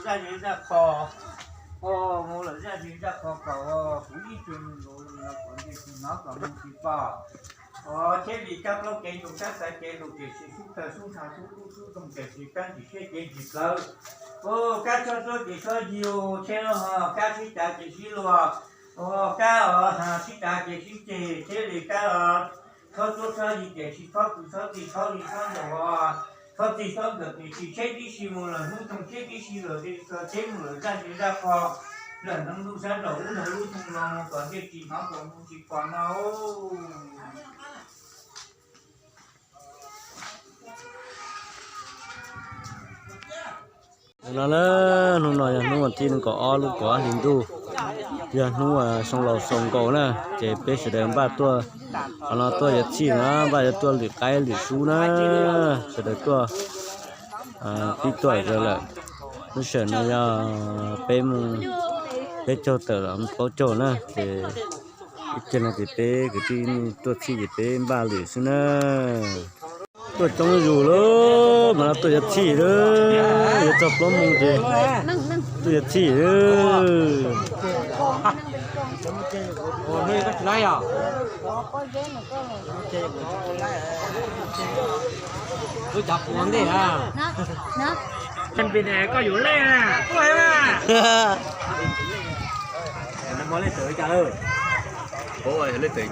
Zaj zej zaj qho, o, mus lawm zaj zej zaj qho kom kuv ib tug nus nus los kom ntes tsis hnov kom mus tsis pom. O, thiaj li kab plaub kev ntsoo kab xaiv kev lus tiam sis sub tawg sub ntsha sub dub sub ntoo tiam sis kab ntsim siab kev ntsim plawv. O, kab txhob txuab ces txhob yug thiab los ho kab sib cav ces sib luag. O, kab os sib cav ces sib ceg thiaj li kab os txhob txuab txhob yig tiam sis txhob kws txhob txi txhob li txhob ntaus os. Txhob txi txhob nkawm tiam sis tsheb tib si mus lawm hnub toog tsheb tib si lawm li tso tsheb mus lawm zaj zej zaj qho lawm hneev ntuj sab nraum ub nrog lub nroog los mus kom ntes tsis hnov kom mus tsis pom no. No na, hnub no yog hnub vas thib nees nkaum ob lub kaum ob hlis ntuj, yog hnub xoo laus xoo nkaus na, ces peb sawv daws npaj tuaj, qhov no tuaj yuav txhij na, npaj yuav tuaj lwm qaib lwm sub na, sawv daws tuaj pib tuaj lawm. Lub sij hawm no yog peb moos peb caug tawm plaub caug na, ces ib pliag no ces peb kwv tij tuaj txhij ces peb npaj lwm xwb na. Tuaj coob zuj zus lawm, mas no tuaj yuav txhij lawm, yuav txog plaub moos ces tuaj yuav txhij lawm. Koj yuav lej na,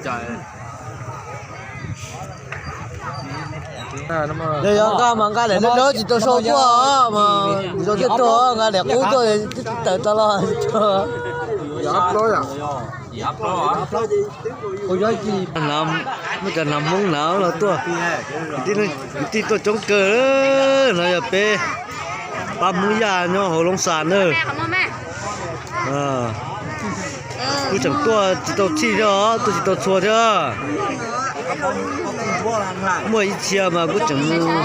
tuaj na. Nws yog nqa mas nqa daim dawb dawb tsis tau sau tuaj mas zoo thiaj tuaj, nqa daim qub tuaj tawm tau los. Muaj cov hnav Hmoob hnav los tuaj, kwv tij tuaj coob kawg. No yog peb pab Hmoob Yaj nyob hauv Loob Xas na. Kuj tseem tuaj tsis tau txhij thiab, tuaj tsis tau txhua thiab. Muaj ib txhia mas kuj tseem mus lwm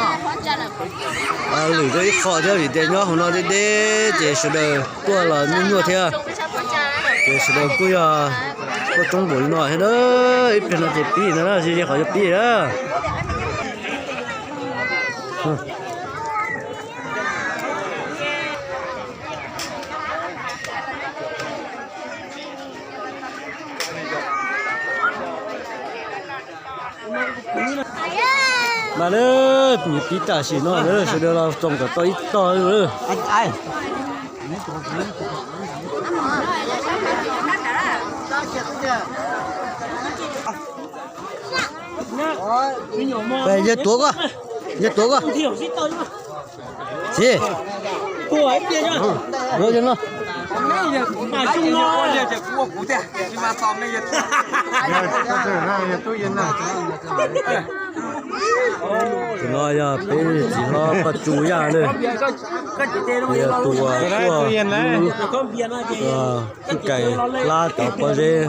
rau ib qho thiab vim tias nyob hauv no deb deb ces sawv daws tuaj los nyuaj nyuaj thiab. Ces sawv daws kuj yog tuaj coob npaum li no thiab na. Ib pliag no ces pib ntag na, ze ze qhov yuav pib na. Mas lawm, nws pib tam sim no lawm, sawv daws los txoos kom tau ib tog lawm. Yawg tuav koj, yawg tuav koj. Siv. Tus no yog peb txiv hlob Paj Tsu Yaj na. Yog tus uas tuaj kub kais hlab cov pob zeb.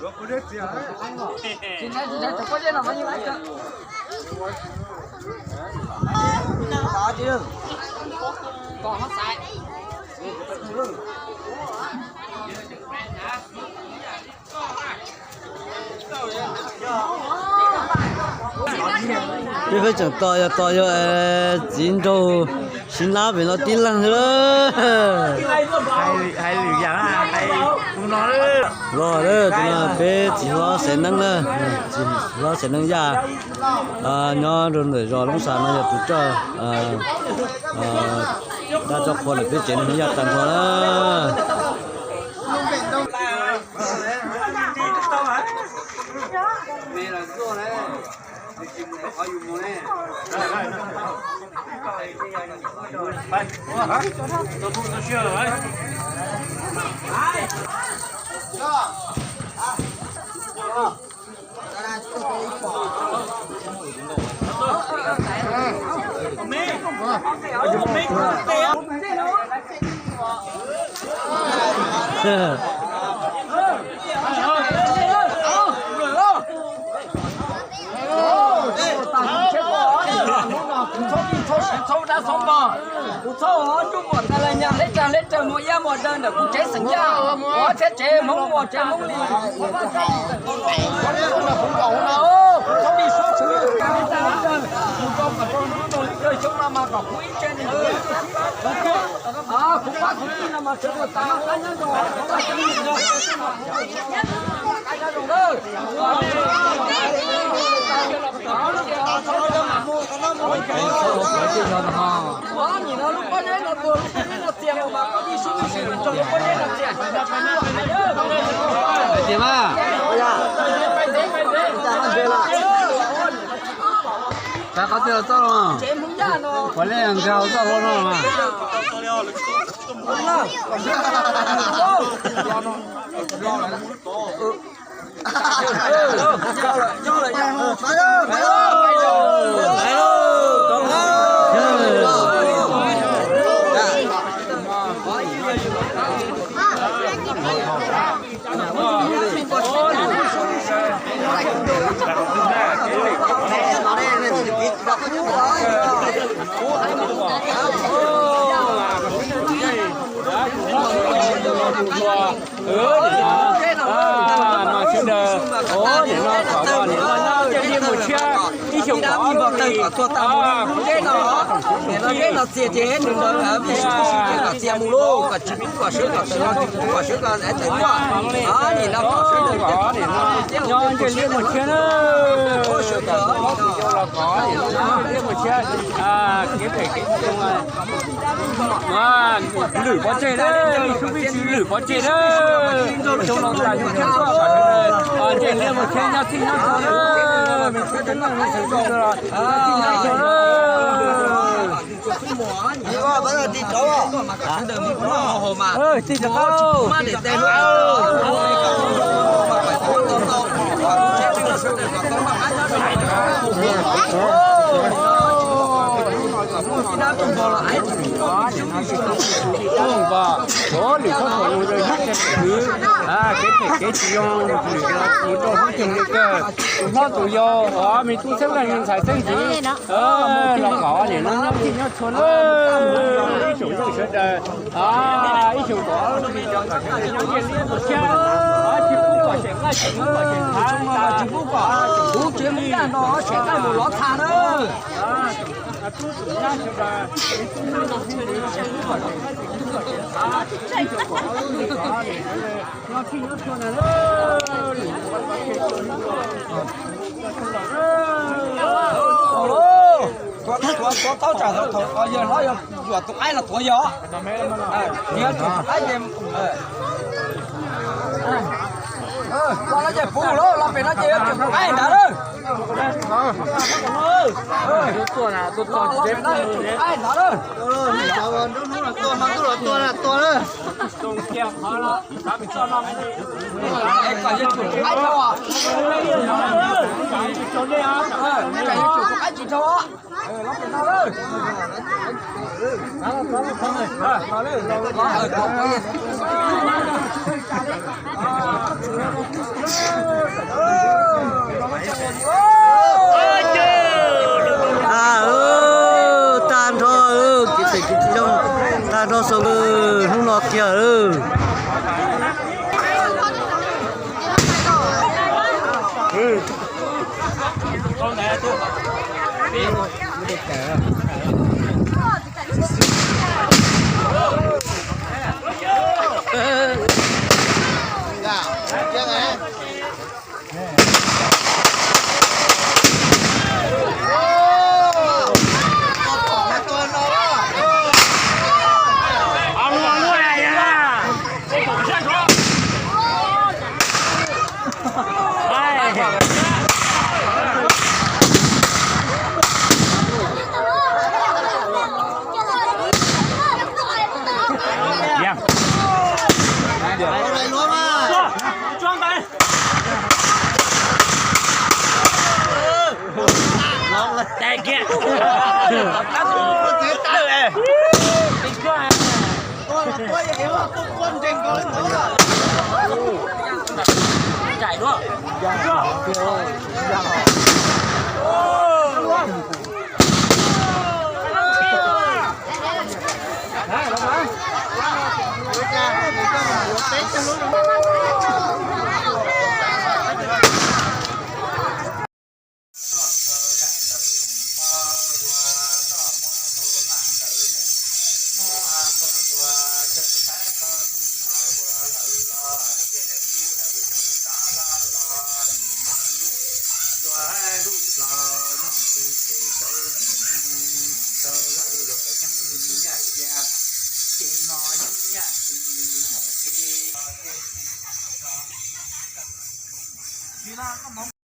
Coob tiag tiag. Peb peb tseem tos yog tos yog txiv nraug Siv Nab pem no tib leeg xwb. Hais lwm yam, hais kuv Los lawm, tus no peb txiv hlob Xeev Neeb na, txiv hlob Xeev Neeb Yaj, nyob rau ntawm zos Loob Xas no yog tus coj dab coj qhua ntawm peb tsev neeg Yaj tag nrho na. Kuv txhob ua dab txhob npog, kuv txhob ua nruj muam tas las nyas hleb tsag hleb raws muag iab muag daw ntawm kuv tsev xeem Yaj, kuv thiab tsev Hmoob Muas tsev Hmoob Lis. Kuv txhob li suab tshwv, mus rau kom rau hnub rau li kawg xyoob no mas kom kuv ib tse li. Kuv pab kuv tij no mas sawv daws tau maj qab nyob zoo, qab nyob zoo na. Nim no lub pob zeb no tuag, lub pob zeb no txias mus mas koj tij sub sim rau lub pob zeb no txias. Tias mas, qab qhov twg los txoj los, puav leej nkag hauv txoj hlau no mas. Mas sawv daws, nim no kom nim no nyob tiaj liaj mus tshiab ib xyoos kom ob lub hlis. Nim no txias ces nws ntawd vim sub sim ces kom txias mus lauj, kom tsis pub kom sawv kom tawm los tsis pub kom sawv kom tawm tuaj. Nim no kom sawv daws nyob tiaj liaj mus tshiab na. Sawv daws los kom nim no nyob tiaj liaj mus tshiab, kev phem kev coob. Lwm pov tseg na, sub pib tsis lwm pov tseg na. Xyoo no tas yug tshiab tuaj, ntsej liaj mus tshiab nyob txhij nyob txhua na, me tub me nyuam me xeem tub los nyob txhij nyob txhua na. Tig rov qab. Tus npog, ua lwm txhob thaum nug rau ib tse kwv, kev phem kev tsis zoo, lwm tus mus rau hub cog li kawg, tus hlob tus yau, me tub xeeb leej me ntxhais xeeb ntxwv, los kom nim no nyob txhij nyob txhua na, ib tsoom neeg sawv daws, ib tsoom kom sawv daws nyob ntiaj liaj mus tshiab, tsis pub kom seem nqaij tsis pub kom seem thav, tsis pub kom kuv tsev neeg no seem nqaij mus lov txha na. Tuav taub tsam thaum yawg hlob yog yuam tus qaib los tuav yog. Yog tus qaib ces los no ces pub lauj, los pem no ces yuav tsum tus qaib ntawd lawm. Los pem no yuav tsum tus qaib ntawd lawm. Es kom yuav tsum tus qaib dhau. Kom yuav tsum tus qaib tsis dhau. Tag nrho, kev phem kev tsis zoo tag nrho xwb, hnub no kiag. Tag kiag. Ncaim dua.